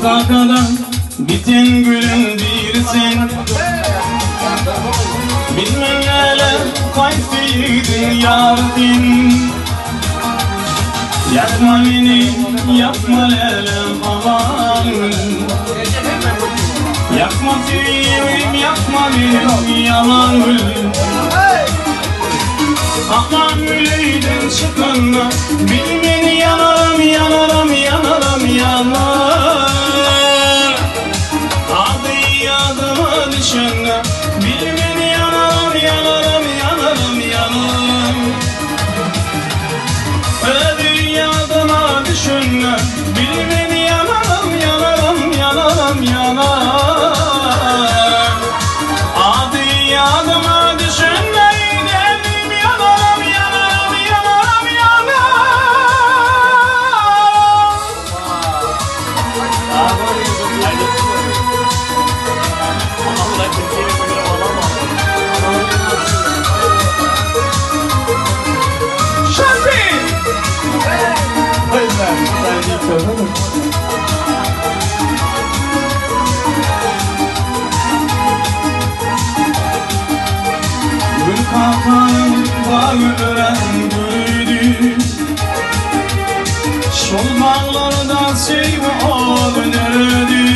Gülkakada biten gülüň biri sen. Bilmem näler haýsy ýigidiň ýary sen. Ýakma meni, ýakma lälem aman. Ýakma söýgim, ýakma meniň ýalan gül. Aman gül öýden çykanda bil meni ýanaram, ýanaram, ýanaram, ýanar. Ady ýadyma düşende bil meni ýanaram, ýanaram, ýanaram, ýanar. Özi ýadyma düşende bil meni ýanaram, ýanaram, ýanaram, ýanar. Ady ýadyma düşende derdim ýanaram, ýanaram, ýanaram, ýanar. Gül kakanyň bagy örän güldi. Şol baglarda söýgi ody döredi.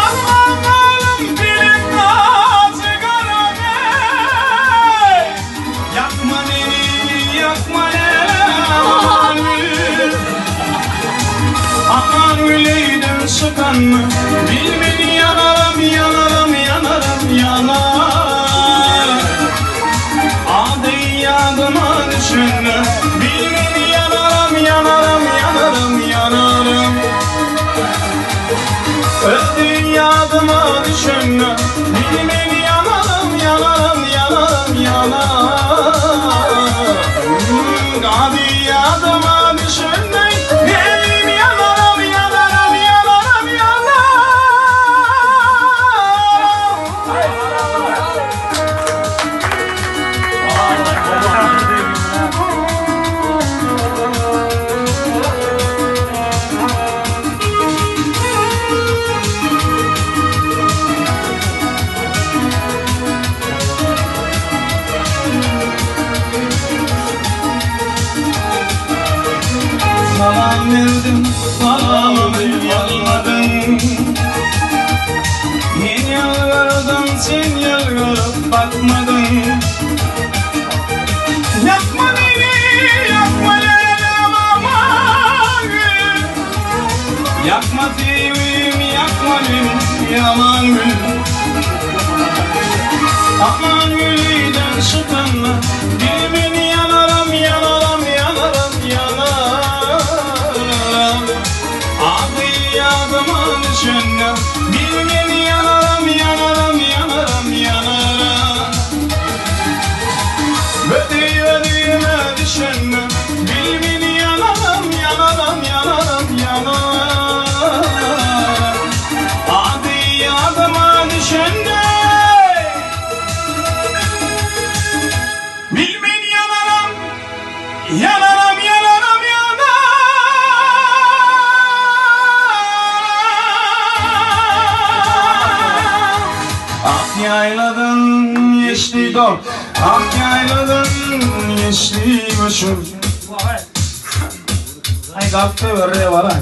Aman pelek nazy gara bey. Ýakma meni, ýakma läle gül. Aman gül öýden çykanymy bilmedi ýanaram, ýanaram, ýanaram, ýanar. Ady ýadyma düşende bilmedi ýanaram, ýanaram, ýanaram, ýanaram. Özi ýadyma düşende bilmedi ýanaram, ýanaram, ýanaram, ýanaram. Ady ýadyma düşende nelim ýanaram, ýanaram, ýanaram, ýanaram. Salam berdim, salamymy almadyň. Men ýalbardym, sen ýalbaryp bakmadyň. Ýakma meni, ýakma lälem aman gül. Ýakma söýgim, ýakma meni ýaman gül. Aman gül öýden çykanda bilmen ýanaram, ýanaram, ýanaram, ýanaram. Ady ýadyma düşende bilmen ýanaram, ýanaram, ýanaram, ýanaram. Özi özüme düşende bilmen ýanaram, ýanaram, ýanaram, ýanaram. Ady ýadyma düşende bilmen ýanaram, ýanaram, ýanaram, ýanaram. Ak ýaýladan geçdi dol, ak ýaýladan geçdi göçüm. Aý gapda bir rebaraý.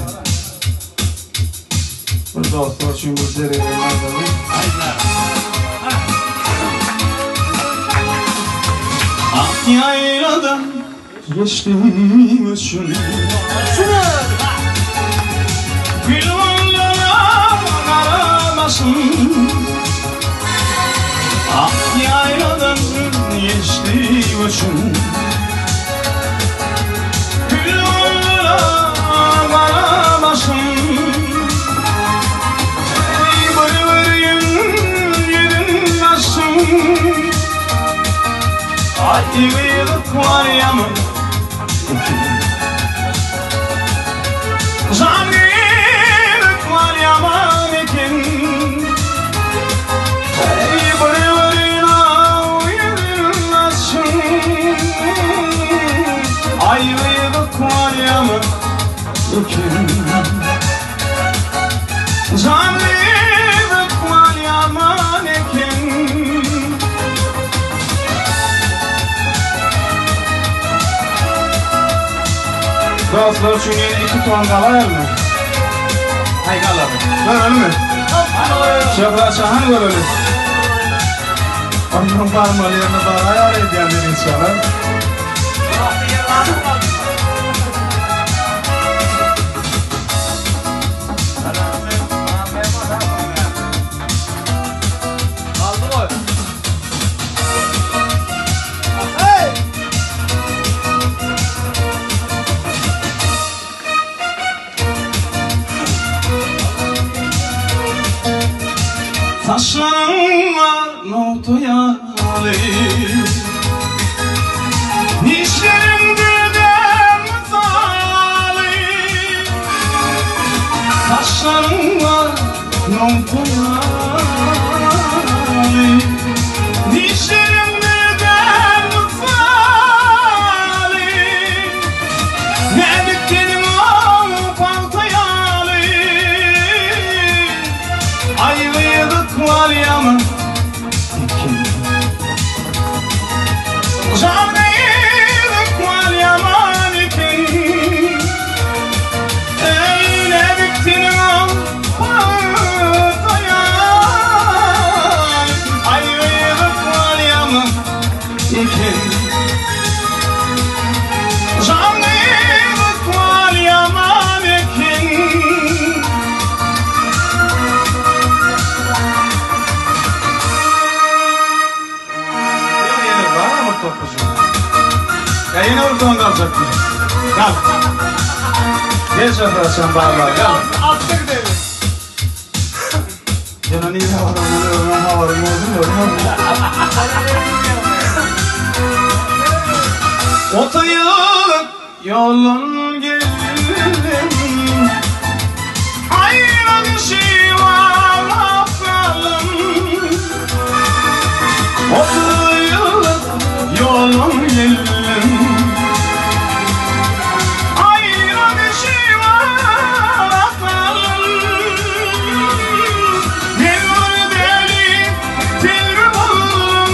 Bir dostlar üçin bir serede aýdaly. Ak ýaýladan geçdi göçüm. Gül boldular gara başym. Ak ýaýladan geçdi göçüm. Gül boldular gara başym. Eý bir görýün ýüzün açsyn. Aý gyzyk bar ýaman. Jan gyzyk bar ýaman eken. Eý bir görýün ýüzün açsyn. Aý gyzyk bar ýaman eken. Dostlar üçin ýene iki ton galaýarmy? Haý galar. Görelimi? Şöhrat Şahan göreli. Onuň barmaly ýerine baraýar edýän men inşallah. Saçlaryň var nogta ýaly Dişleriň gülden mysaly Saçlaryň var nogta ýaly Dişleriň gülden mysaly Näzik teniň ak pagta ýaly Aýgyýygyk bar ýaman eken. Jan-gyýygyk bar ýaman eken. Eý, näzik teniň ak pagta ýaly Aýgyýygyk bar ýaman eken. Jan-gyýygyk bar ýaman eken. Ýene bar bir topujy. Ýa ýene bir ton galjakmy? Gal. Gel şöhratjan barlar, gal. Atda gidelim. Ýene nirä barandan özüňe habaryň bolsun, görýäňmi? Otaýyk ýoldan geldim. Aýra düşüp aglap galdym. Otaýyk ýoldan geldim. Aýra düşüp aglap galdym. Men bir däli telbe boldum.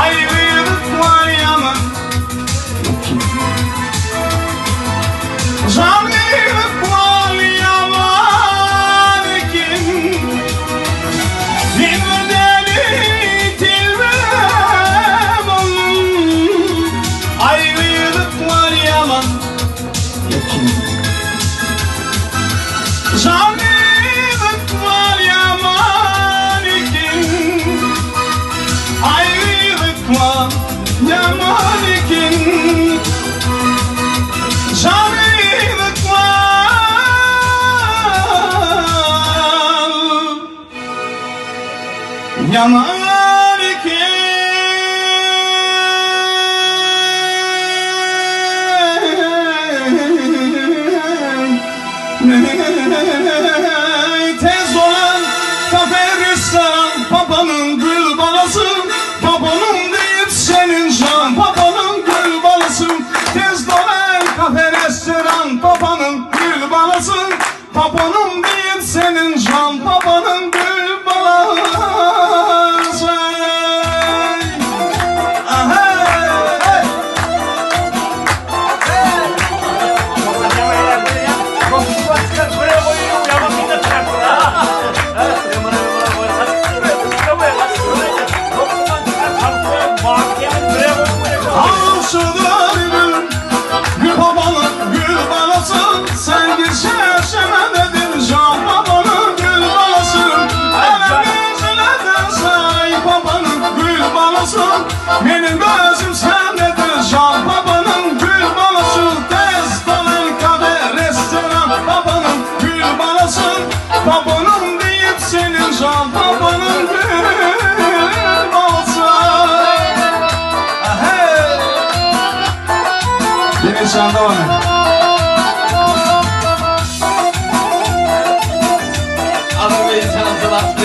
Aýrylyk bar ýaman Jangylyk bar ýaman eken. Men bir däli telbe boldum. Aýrylyk bar ýaman eken. Jangylyk bar ýaman eken. Aýrylyk bar ýaman eken. Jangylyk bar ýaman eken. Tez dolan kafe restoran Papanyň gül balasy Papanym diýip seniň jan Papanyň gül balasy Tez dolan kafe restoran Papanyň gül balasy Papanym diýip seniň jan Papanyň gül balasy Aha! Alşıdır gül, gül babanın gül balası Sen geçersen dedim can babanın gül balası Elemizine say babanın gül balası Benim gözüm sendedir can babanın gül balası Tez dolan kafe restoran babanın gül balası Babanın deyip senin can babanın gül balası Hey! Yine şanda var. Adı Bey çalsın attı.